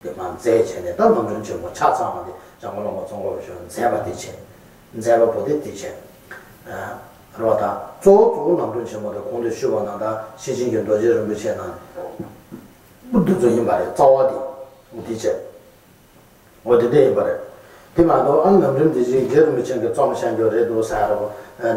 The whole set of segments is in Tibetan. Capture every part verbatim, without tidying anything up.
དེ་མར་མཛད་བྱས་ནས། ད་ལམ་རིམ་ཆེན་མོ་ཆ་ཚང་བ་དེ་འཇམ་མགོན་བླ་མ་ཙོང་ཁ་པ་ཆེན་པོས་མཛད་པ་དེ་བྱས། མཛད་པ་པོ་དེ་དེ་བྱས། རེད་བ། ད་གཙོ་བོ་གཙོ་བོ་ལམ་རིམ་ཆེན་མོ་དེ་གོང་དུ་ཞུས་པ་ནང་ལྟར་ཤེར་ཕྱིན་གྱི་རྡོ་རྗེ་རིན་པོ་ཆེ་ནང་འདི་ཚོ་ཡིན་པ་རེད། རྩ་བ་དེ་འདི་བྱས། འོ་དེ་འདྲ་ཡིན་པ་རེད། དེ་མ་གཏོགས་ཨ་ནི་ལམ་རིམ་འདི་བཞིན་རྗེ་རིན་པོ་ཆེ་གིས་རྩོམ་བཞག་རྒྱུ་རེད་འདུག་ཟེར་རོ།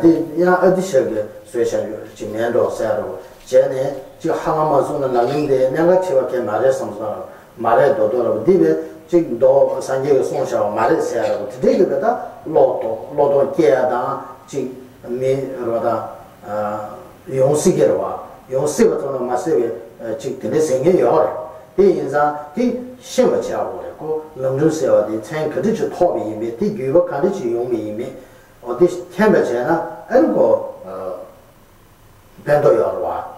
དེ་ཡང་ཨ་ཏི་ཤ་གིས་བཟོས་བཞག་རྒྱུ་ཅིག་མེད་འགྲོ་ཟེར་རོ། བྱས་ནས་ཅིག་ཧ་ལམ་མ་སོང་ན་ལམ་རིམ་དེ་གནད་འགག་ཆེ་བ་གང་ཡང་མ་རེད་བསམ་སོང་། མ་རེད་མདོག་མདོག་རེད་པ། འདི་བས་ཅིག་མདོ་སངས་རྒྱས་ཀྱིས་གསུངས་བཞག་པ་མ་རེད་ཟེར་རོ། དེ་འདྲའི་གི་བས་ད་བློ་ལྡོག་བློ་ལྡོག་སྐྱེ་ཡ་དང་ཅིག་མི་རེད་པ། ད་ཡོང་སྲིད་ཀྱི་རེད་པ། ཡོང་སྲིད་པ་ཙམ་ལ་མ་ཟད་པའི་ཅིག་དེ་འདྲའི་ཟེར་མཁན་ཡོད་རེད། དེ་ཡིན་ཙང་དེ་ཤེས་པ་བྱ་དགོས་རེད། ཁོ་ལམ་རིམ་ཟེར་བ་དེ་མཚན་ག་འདྲ་ཅིག་ཐོགས་པ་ཡིན་མིན། དེ་བརྒྱུད་པ་ག་འདྲ་ཅིག་ཡོང་བ་ཡིན་མིན། འོ་དེ་མཁྱེན་པ་བྱས་ན་ཨ་ནི་ཁོ་ཕན་ཐོགས་ཡོད་རེད་པ།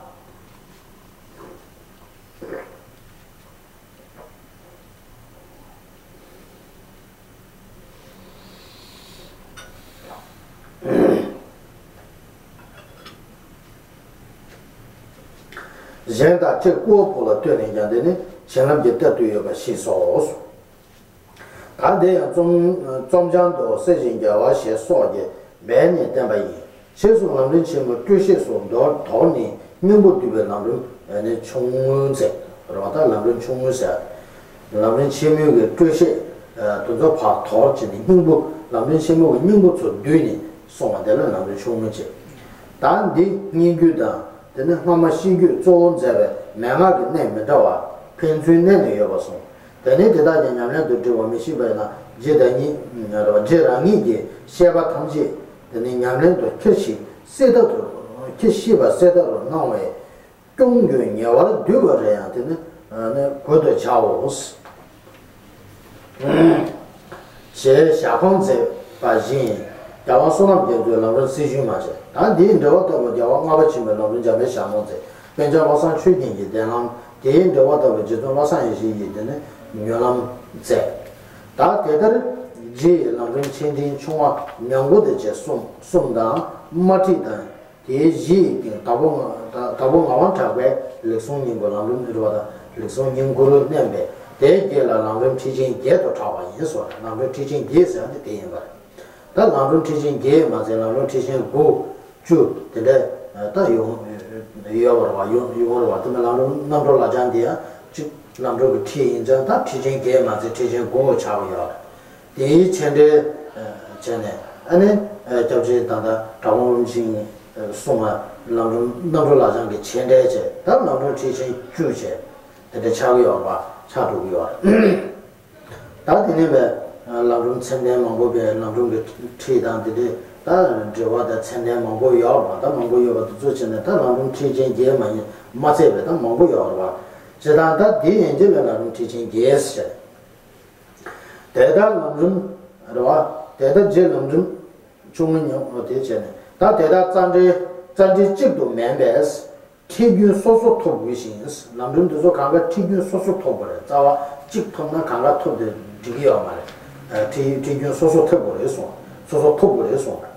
གཞན་དག་ཁྲིད་བསྐུལ་བ་པོ་ལ་ལྟོས་ནས་ཀྱང་དེ་ནི་བྱིན་རླབས་ཀྱི་གཏེར་དུ་ཡོད་པ་ཤེས་སོ། ད་དེ་ཡང་རྩོམ་རྩོམ་བྱང་དུ་གསེར་བཞིན་རྒྱལ་བ་ཞེས་སོགས་ཀྱིས་སྦས་ནས་བསྟན་པ་ཡིན། ཕྱིས་སུ་ལམ་རིམ་ཆེན་མོ་སྤྲོས་བཤད་སོགས་མདོར་དོར་ནས་སྙིང་པོ་བསྡུས་པའི་ལམ་རིམ་ནི་ཆུང་ངུ་མཛད། རེད་པ། ད་ལམ་རིམ་ཆུང་ངུ་ཟེར། ལམ་རིམ་ཆེན་མོའི་གི་སྤྲོས་བཤད་དེ་ཚོ་ཕར་དོར་བྱས་ནས་སྙིང་པོ། ལམ་རིམ་ཆེན་མོ་གི་སྙིང་པོ་ཚོ་བསྡུས་ནས་གསུངས་པ་དེ་ལ་ལམ་རིམ་ཆུང་ངུ་བྱས། ད་འདི་སྙན་བརྒྱུད་དང་། དེ་ནས་སྔ་མ་ཤེར་བརྒྱུད་གཙོ་བོ་མཛད་པའི་མན་ངག་གི་གནད་མི་འདྲ་བ་ཕན་ཚུན་གནས་ནས་ཡོད་པར་གསུངས། དེ་ནས་དེ་དག་ཀྱང་ཉམས་ལེན་དུ་དྲིལ་བ་མི་ཤེས་པས་ན། རྗེ་བདག་ཉིད་རྗེ་རང་ཉིད་ཀྱི་བཤད་པ་ཐམས་ཅད་དེ་ནི་ཉམས་ལེན་དུ་འཁྱེར་ཤེས་གསལ་དག་ཏུ། འཁྱེར་ཤེས་པ་གསལ་དག་ཏུ་སྣང་བས། སྐྱོང་རྒྱུ་ཉེ་བར་བསྡུས་པ་རེ་ཡང་དེ་ནི་གོ་དུ་བྱའོ། ཞེས་ཞལ་འཕངས་མཛད་པ་བཞིན། རྒྱལ་དབང་བསོད་ནམས་རྒྱ་མཚོའི་ལམ་རིམ་སྲི་ཞུ་མ་བྱས། ད་འདིའི་འགྲེལ་པ་ལྟ་བུ་རྒྱལ་བ་ལྔ་པ་ཆེན་པོའི་ལམ་རིམ་འཇམ་དཔལ་ཞལ་ལུང་མཛད། པཎ་ཆེན་བློ་བཟང་ཆོས་རྒྱན་གྱི་བརྡན་ལམ། དེའི་འགྲེལ་པ་ལྟ་བུ་རྗེ་བཙུན་བློ་བཟང་ཡེ་ཤེས་ཀྱིས་དེ་ནི་མྱུར་ལམ་མཛད། ད་དེ་ལྟར་རྗེ་ཡི་ལམ་རིམ་ཆེ་འབྲིང་ཆུང་བ་མཉམ་པོ་དེ་བཅས་གསུམ། གསུམ་དང་། དམར་ཁྲིད་དང་། དེའི་གཞི་ཡི་སྟེང་དྭགས་པོ་དྭགས་པོ་ངག་དབང་གྲགས་པས་ལེགས་གསུང་སྙིང་པོ་ལམ་རིམ་རེད་པ། དང་ལེགས་གསུང་སྙིང་པོར་བསྣན་པས། དེའི་རྗེས་ལ་ལམ་རིམ་ཁྲིད་ཆེན་བརྒྱད་དུ་གྲགས་པ་ཡིན་གསུངས། ལམ་རིམ་ཁྲིད་ཆེན་བརྒྱད་ཟེར་བ་ནི་དེ་ཡིན་པ་རེད། ད་ལམ་རིམ་ཁྲིད་ཆེན་བརྒྱད་མ་ཟད་ལམ་རིམ་ཁྲིད་ཆེན་དགུ་བཅུ་དེ་འདྲ་ད་ཡོང་ཡོད་པ་རེད་པ། ཡོང་ཡོང་རེད་པ། དེ་ནི་ལམ་རིམ་རྣམ་གྲོལ་ལ་སྦྱངས་དེ་ཡང་གཅིག་ལམ་རིམ་གྱི་ཁྲིད་ཡིན་ཙང་། ད་ཁྲིད་ཆེན་བརྒྱད་མ་ཟད་ཁྲིད་ཆེན་དགུ་ཆགས་ཡོད་རེད། དེའི་མཆན་འགྲེལ་བྱས་ནས། ཨ་ནི་སྐྱབས་རྗེ་ད་ལྟ་གྲགས་པ་རིན་པོ་ཆེས་གསུངས་པ་ལམ་རིམ་རྣམ་གྲོལ་ལ་སྦྱངས་ཀྱི་མཆན་འགྲེལ་བྱས། ད་ལམ་རིམ་ཁྲིད་ཆེན་བཅུ་བྱས། དེ་འདྲ་ཆགས་ཀྱི་ཡོད་པ། ཆགས་འགྲོ་གི་ཡོད་རེད། ད་དེ་ནས་བས་ལམ་རིམ་མཚན་ལྡན་མང་པོ་བས་ལམ་རིམ་གྱི་ཁྲིད་དང་དེ་འདྲའི་ད་འགྲེལ་པ་དང་མཚན་ལྡན་མང་པོ་ཡོད་པ། ད་མང་པོ་ཡོད་པ་དེ་ཚོ་བྱས་ནས་ད་ལམ་རིམ་ཁྲིད་ཆེན་བརྒྱད་མ་ཡིན་མ་ཚད་པའི་ད་མང་པོ་ཡོད་རེད་པ། བྱས་ཙང་ད་དེ་ཡན་ཆད་ལ་ལམ་རིམ་ཁྲིད་ཆེན་བརྒྱད་ཟེར། དེ་ལྟར་ལམ་རིམ་རེད་པ། དེ་ལྟར་རྗེ་ལམ་རིམ་ཆུང་ངུ་ཉུང་དེ་བྱས་ནས། ད་དེ་ལྟར་རྩ་འགྲེལ་རྩ་འགྲེལ་གཅིག་ཏུ་མིན་པས། ཁྲིད་རྒྱུན་སོ་སོ་ཐོབ་དགོས་ཤིང་། ལམ་རིམ་འདི་ཚོ་གང་ག་ཁྲིད་རྒྱུན་སོ་སོ་ཐོབ་དགོས་རེད། རྩ་བ་གཅིག་ཐོབ་ན་གང་ག་ཐོབ་དེ་འགྲིག་གི་ཡོད་མ་རེད། ཁྲིད་ཁྲིད་རྒྱུན་སོ་སོ་ཐོབ་དགོས་རེད་གསུངས། སོ་སོ་ཐོབ་དགོས་རེད་གསུངས།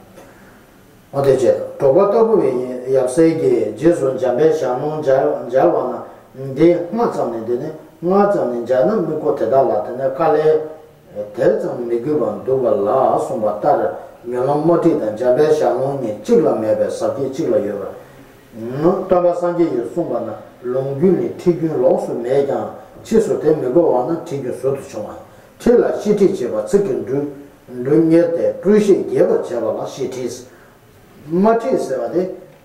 འོ་དེ་བྱས། འབྲོག་པ་ལྟ་བུ་བའི་ཡབ་སྲས་ཀྱིས་རྗེས་སུ་འཇམ་དཔལ་ཞལ་ལུང་མཇལ་མཇལ་བ་ན། འདི་སྔ་ཙམ་ནས། འདི་ནི་སྔ་ཙམ་ནས་མཇལ་ན་མི་དགེ་དེ་དག་ལ་དེ་ནི་དཀའ་ལས་དེ་ཙམ་མི་དགོས་པར་འདུག་པ་ལ་གསུངས་པ་ལྟར། མྱུར་ལམ་དམར་ཁྲིད་དང་འཇམ་དཔལ་ཞལ་ལུང་གཉིས་གཅིག་ལ་མེད་པའི་ཟབ་རྒྱས་གཅིག་ལ་ཡོད་པར། སྟོན་པ་སངས་རྒྱས་ཀྱིས་གསུངས་པ་ན། ལུང་རྒྱུན་ནི་ཁྲིད་རྒྱུན་ལོགས་སུ་མེད་ཀྱང་། ཕྱིས་སུ་དེ་མི་དགོས་པ་ན་ཁྲིད་རྒྱུན་ཟུར་དུ་ཕྱུང་བ་ཡིན། ཁྲིད་ལ་ཤེར་ཁྲིད་ཅེས་པ་ཚིག་གི་འབྲུ་འབྲུ་གཉེར་ཏེ་སྤྲོས་བཤད་རྒྱས་པར་བྱེད་པ་ལ་ཤེར་ཁྲིད། དམར་ཁྲིད་ཟེར་བ་དེ།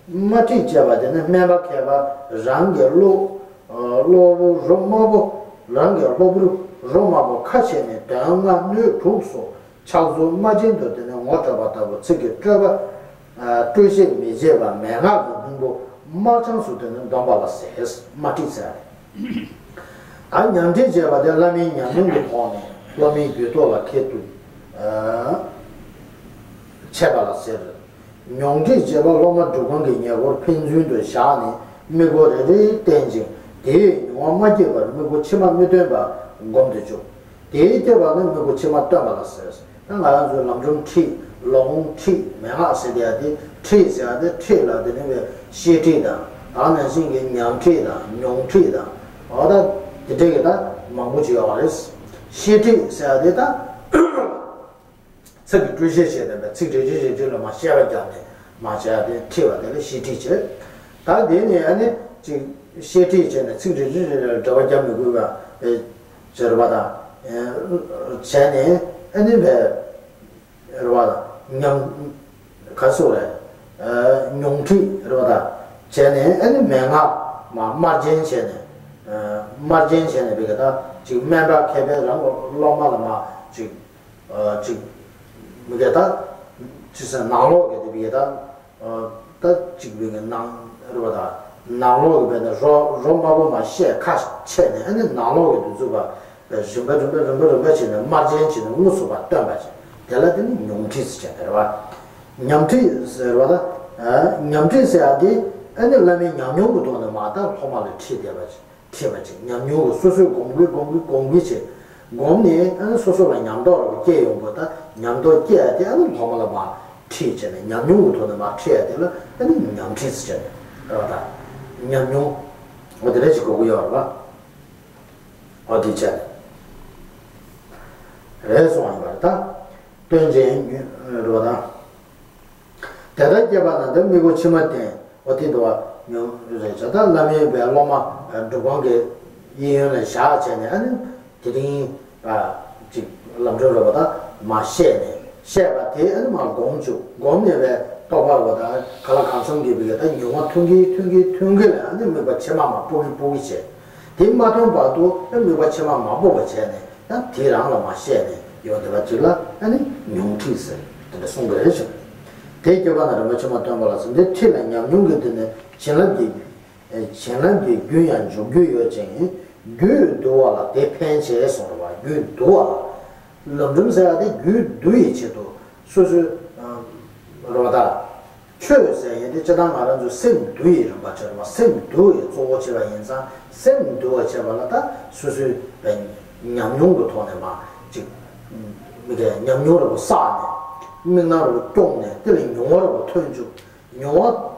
དམར་ཁྲིད་ཅེས་པ་དེ་ནི་སྨན་པ་མཁས་པ་རང་གི་སློབ་སློབ་བུ་རོ་དམར་པོ། རང་གི་སློབ་བུ་རོ་དམར་པོ་ཁ་ཕྱེ་ནས་དོན་ལྔ་སྣོད་དྲུག་སོགས་ཕྱག་རྫོགས་དམར་རྗེན་དུ་དེ་ནི་ངོ་སྤྲོད་པ་ལྟ་བུ་ཚིག་གི་སྤྲོས་པ། སྤྲོས་བཤད་མི་བྱེད་པ་མན་ངག་གི་སྙིང་པོ་དམར་ལྗང་སུ་དེ་ནི་འདོམས་པ་ལ་ཟེར། དམར་ཁྲིད་ཟེར་བ་རེད། ཨ། ཉམས་ཁྲིད་ཅེས་པ་དེ་བླ་མའི་ཉམས་ལེན་གྱི་ཐོག་ནས་སློབ་མའི་རྒྱུད་ཐོག་ལ་ཁྱད་དུ་ཆད་པ་ལ་ཟེར། མྱོང་ཁྲིད་ཅེས་པ་སློབ་མ་སྒྲུབ་ཁང་གི་ཉེ་འཁོར་ཕན་ཚུན་དུ་བཞག་ནས་དམིགས་སྒོ་རེ་རེ་བསྟན་ཅིང་། དེས་མྱོང་བ་མ་སྐྱེས་པར་དམིགས་སྒོ་ཕྱི་མ་མི་སྟོན་པ་སྒོམ་དུ་བཅུག་དེས་སྐྱེས་པ་ནི་དམིགས་སྒོ་ཕྱི་མ་སྟོན་པ་ལ་ཟེར། ད་ང་རང་ཚོའི་ལམ་རིམ་ཁྲིད། ལོ་ངོ་ཁྲིད། མན་ངག་ཟེར་དེ་ཡ་དེ། ཁྲིད་ཟེར་ཡ་དེ་ཁྲིད་ལ་དེ་ནི་བའི་ཤེར་ཁྲིད་དང་། ད་ནང་བཞིན་གྱི་ཉམས་ཁྲིད་དང་། མྱོང་ཁྲིད་དང་། འོ་ད་དེ་འདྲའི་གི་ད་ མང་པོ་ཅིག་ཡོད་རེད། བཤད་ཁྲིད་ཟེར་ཡ་དེ་ད། ཚིག་གི་སྤྲོས་བཤད་བྱས་ནས་ཚིག་རེ་རེ་རེ་རེ་ལ་མར་བཤད་པ་བརྒྱབ་ནས་མར་བྱས་ཏེ་ཁྲིད་པ་དེ་ལ་བཤད་ཁྲིད་བྱས། ད་དེ་ནས་ཨ་ནི་ཅིག་བཤད་ཁྲིད་བྱས་ནས་ཚིག་རེ་རེ་རེ་ལ་འགྲེལ་པ་རྒྱབ་མི་དགོས་པ་བྱས་རེད་པ་དང་། བྱས་ནས་ཨ་ནི་བས་རེད་པ་དང་ཉམས་ག་སོ་རེད། མྱོང་ཁྲིད་རེད་པ་དང་བྱས་ནས་ཨ་ནི་མན་ངག་མར་དམར་རྗེན་བྱས་ནས། དམར་རྗེན་བྱས་ནས་བི་ག་ད་ཅིག་སྨན་པ་མཁས་པས་རང་གི་སློབ་མ་ལ་མར་ཅིག་ཅིག་མི་དགེ་ད། ཅི་ཟེར་ནང་ལོགས་ཀྱི་དེ་བི་ད། ད་ཅིག་བི་ག་ནང་རེད་པ་ད། ནང་ལོགས་ཀྱི་བས་ན་རོ་རོ་དམར་པོ་མར་བཤད་ཁ་ཕྱེ་ནས་ཨ་ནི་ནང་ལོགས་ཀྱི་དེ་ཚོ་བ། རིམ་པ་རིམ་པ་རིམ་པ་རིམ་པ་བྱས་ནས་དམར་རྗེན་བྱས་ནས་དངོས་སུ་བ་སྟོན་པ་བྱས། དེ་ལ་དེ་ནི་མྱོང་ཁྲིད་ཟེར་བྱས་ནས་རེད་པ། ཉམས་ཁྲིད་ཟེར་བ་ད། ཉམས་ཁྲིད་ཟེར་ཡ་དེ་ཨ་ནི་བླ་མའི་ཉམས་མྱོང་གི་ཐོག་ནས་མར་ད་སློབ་མ་ལ་ཁྲིད་བསྡད་པ་བྱས། ཁྲིད་པ་ཅིག་ཉམས་མྱོང་གི་སོ་སོས་སྒོམ་གི་སྒོམ་གི་སྒོམ་གི་བྱས། སྒོམ་ནས་ཨ་ནི་སོ་སོ་ལ་ཉམས་རྟོགས་ར་བ་སྐྱེ་ཡོང་བ་ད་ཉམས་རྟོགས་སྐྱེ་ཡ་དེ་ཨ་ནི་སློབ་མ་ལ་མར་ཁྲིད་བྱས་ནས་ཉམས་མྱོང་གི་ཐོག་ནས་མར་ཁྲིད་ཡ་དེ་ལ་ཨ་ནི་ཉམས་ཁྲིད་ཟེར་བྱས་ནས་རེད་པ་ད། ཉམས་མྱོང་འོ་དེ་འདྲ་ཞིག་དགོས་ཀྱི་ཡོད་རེད་པ། འོ་དེ་བྱས་ནས་རེད་སོང་བ་ཡིན་པ་རེད་ད། སྟོན་ཅན་རེད་པ་ད། དེ་ལྟར་སྐྱེས་པ་ན་འདི་དམིགས་པ་ཕྱི་མ་བསྟན། འོ་དེ་འདུག་བ་ཉོན་རེད་བྱ་ད་བླ་མའི་བའི་སློབ་མ་སྒྲུབ་ཁང་གི་གཡས་གཡོན་ལ་བཞག་བྱས་ནས་ཨ་ནི་དེ་རིང་ཅིག་ལམ་སྒྲོན་རེད་པ་ད་མར་བཤད་ནས་བཤད་པ་དེ་ཨ་ནི་མར་སྒོམ་བཅུག་སྒོམ་ནས་བའི་རྟོགས་པ་བ་ད་ག་ལ་གང་འཚམ་གྱིས་བི་ག་ད་མྱོང་བ་ཐོན་གྱིན་ཐོན་གྱིན་ཐོན་གྱིན་ལ་ཨ་ནི་དམིགས་པ་ཕྱི་མ་མར་སྤོ་གི་སྤོ་གི་བྱས། དེ་མ་ཐོན་བར་དུ་ཨ་དམིགས་པ་ཕྱི་མ་མ་སྤོ་བ་བྱས་ནས། ཡང་དེ་རང་ལ་མར་བཤད་ནས་ཡོང་བསྡད་པ་ཅིག་ལ་ཨ་ནི་མྱོང་ཁྲིད་ཟེར་དེ་འདྲ་གསུང་གི་རེད་ཟེར། དེ་སྐྱེས་པ་ན་རིམ་པ་ཕྱི་མ་སྟོན་པ་ལ་ཟེར་འདི་ཁྲིད་ལ་ཉམས་མྱོང་གི་སྟེང་ནས་བྱིན་རླབས་ཀྱི་བྱིན་རླབས་ཀྱི་རྒྱུན་ཡང་འཇུག་རྒྱུ་ཡོད་ཅིང་རྒྱུད་བསྡུ་བ་ལ་དེ་ཕན་ཆེ་གསུངས་རེད་བ། རྒྱུད་བསྡུ་བ་ལ་ལམ་རིམ་ཟེར་ཡ་དེ་རྒྱུད་བསྡུ་ཡི་ཆེད་དུ་སོ་སོའི་རོ་ད། ཆོས་ཟེར་ཡས་དེ་སྤྱིར་བཏང་ང་རང་ཚོ་སེམས་འདུལ་ཡི་རིམ་པ་བྱས་རེད་བ། སེམས་འདུལ་ཡི་གཙོ་བོ་བྱས་པ་ཡིན་ཙང་སེམས་འདུལ་བ་བྱས་པ་ལ་ད་སོ་སོའི་ཉམས་མྱོང་གི་ཐོག་ནས་མ་ཅིག་མི་དེ་ཉམས་མྱོང་རེ་བ་བསགས་ནས་དམིགས་རྣམ་རེ་བ་སྐྱོང་ནས་དེ་ལ་མྱོང་བ་རེ་བ་ཐོན་བཅུག་མྱོང་བ་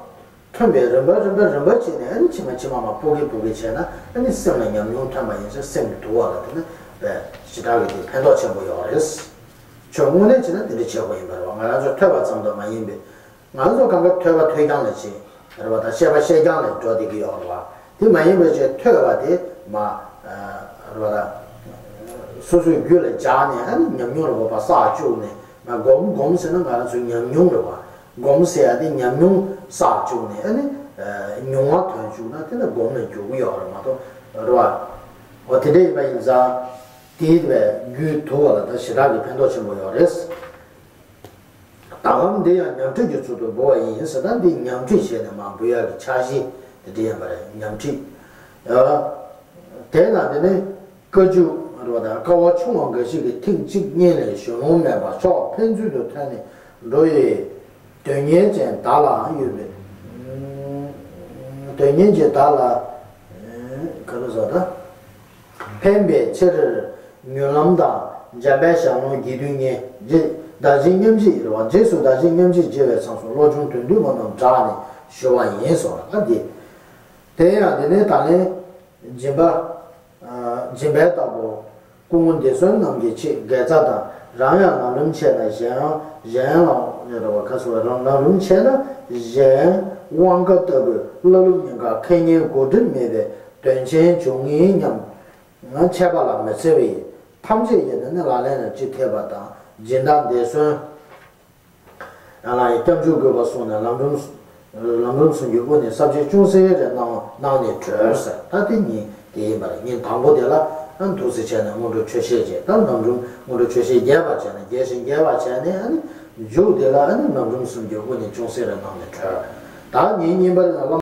ཐོན་པའི་རིམ་པ་རིམ་པ་རིམ་པ་བྱས་ནས་ཨ་ནི་ཕྱི་མ་ཕྱི་མ་མ་སྤོ་གི་སྤོ་གི་བྱས་ན་ཨ་ནི་སེམས་ལ་ཉམས་མྱོང་ཐོན་པ་ཡིན་ཙང་སེམས་འདུལ་བ་ལ་དེ་ནི་བས་ཞེ་དྲག་གི་དེ་ཕན་ཐོགས་ཆེན་པོ་ཡོད་རེད། ཆོས་དངོས་གནས་བྱས་ན་དེ་འདྲ་བྱེད་དགོས་ཡིན་པ་རེད་བ། ང་རང་ཚོ་ཐོས་པ་ཙམ་དུ་མ་ཡིན་པའི། ང་ཚོ་གང་ག་ཐོས་པ་ཐོས་རྐྱང་ལ་བྱེད་རེད་བ་དང་བཤད་པ་བཤད་རྐྱང་ལ་འགྲོ་བསྡད་ཀྱི་ཡོད་རེད་བ། དེ་མ་ཡིན་པའི་ཆེད་ཐོས་པ་དེ་མ་རེད་བ་དང་། སོ་སོའི་རྒྱུད་ལ་འཇགས་ནས་ཨ་ནི་ཉམས་མྱོང་རེ་བ་བསགས་བཅུག་ནས་མ་སྒོམ་སྒོམ་ཟེར་ན་ང་རང་ཚོའི་ཉམས་མྱོང་རེད་བ། སྒོམ་ཟེར་ཡ་དེ་ཉམས་མྱོང་བསགས་བཅུག་ནས་ཨ་ནི་མྱོང་བ་ཐོན་བཅུག་ན་དེ་ལ་སྒོམ་ལ་འགྱུར་གི་ཡོད་རེད་མ་གཏོགས་རེད་བ། འོ་དེ་འདྲ་ཡིན་པ་ཡིན་ཙང་དེའི་བས་རྒྱུད་བསྡུ་བ་ལ་ད་ཞེ་དྲག་གི་ཕན་ཐོགས་ཆེན་པོ་ཡོད་རེད། ད་གམ་འདི་ཡང་ཉམས་ཁྲིད་ཀྱི་ཚུལ་དུ་འབུལ་བ་ཡིན་ཟེར། ད་འདི་ཉམས་ཁྲིད་བྱས་ནས་མར་འབུལ་ཡག་གི་འཆར་གཞི་དེ་འདྲ་ཡིན་པ་རེད། ཉམས་ཁྲིད། ཡ། དེས་ན་དེ་ནི་བཀའ་བཅུ་རེད་བ་དང་། དཀའ་བ་ཆུང་བ་འགའ་ཞིག་གིས་ཐེངས་གཅིག་གཉིས་ལས་གཞོན་ལུང་མེད་པར་ཕྱོགས་ཕན་ཚུན་དུ་ཐོན་ནས་འགྲོ་བའི་དོན་གཉེར་ཅན་བདག་ལའང་ཡོད་པས། དོན་གཉེར་ཅན་བདག་ལ་ག་རེ་ཟེར་ད། ཕན་པའི་ཕྱིར་མྱུར་ལམ་དང་། འཇམ་དཔལ་ཞལ་ལུང་དགེ་འདུན་བརྙེས། རྗེས་བདག་གཅིག་མཉམ་གཅིག་རེད་བ། རྗེས་སུ་བདག་གཅིག་མཉམ་གཅིག་མཇལ་བའི་མཚམས་སུ་བློ་སྦྱོང་དོན་བསྡུས་པ་རྣམས་བསྒྲགས་ནས་ཞུ་བ་ཡིན་གསུངས་པ་ལ་ཨ་འདི། དེ་ཡང་དེ་ནས་ད་ལན་སྦྱིན་པ། སྦྱིན་པའི་བདག་པོ་སྐུ་ངོ་འདི་གསོན་རྣམས་ཀྱི་ཆེད་དགེ་རྩ་དང་། རང་ཡང་ལམ་རིམ་ཆད་ན་གཞན་ཡང་གཞན་ལ་རེད་བ། ཁ་སོ་རང་ལམ་རིམ་ཆད་ན་གཞན་དབང་བཀའ་ལྟ་བུའི་བླ་སློབ་གཉིས་ཀ་ཁེ་ཉེན་གོ་སྒྲིག་མེད་པའི་དོན་ཆེན་འབྱུང་ངེས་སྙམ། ཆད་པ་ལ་མི་འཚེ་བའི་ཐམས་ཅད་ཀྱི་ནི་ལག་ལེན་ལ་ཅི་ཐེབས་པ་དང་། སྦྱིན་བདག་འདས་གསོན། ཡང་ལ་ཡི་སྐྱབས་འཇུག་དགོས་པ་གསུངས་ནས་ལམ་རིམ། ལམ་རིམ་གསུམ་གྱི་དབུ་ནས་ས་བཅད་ཅུང་ཟད་རེ་གནང་གནང་ནས་གྲོལ་ཟེར། ད་དེ་ཉིན་དེ་ཡིན་པ་རེད། ཉིན་དང་པོ་དེ་ལ་ཨ་འདུག་སེ་བྱས་ནས་སྔོན་འགྲོ་ཆོས་བཤད་བྱས། ད་ལམ་རིམ་སྔོན་འགྲོ་ཆོས་བཤད་རྒྱས་པ་བྱས་ནས་རྒྱས་ཤིང་རྒྱས་པ་བྱས་ནས་ཨ་ནི་མཇུག་དེ་ལ་ཨ་ནི་ལམ་རིམ་གསུམ་གྱི་དབུ་ནས་ཅུང་ཟད་རེ་གནང་ནས་གྲོལ། ད་ཉིན་གཉིས་པ་ལ།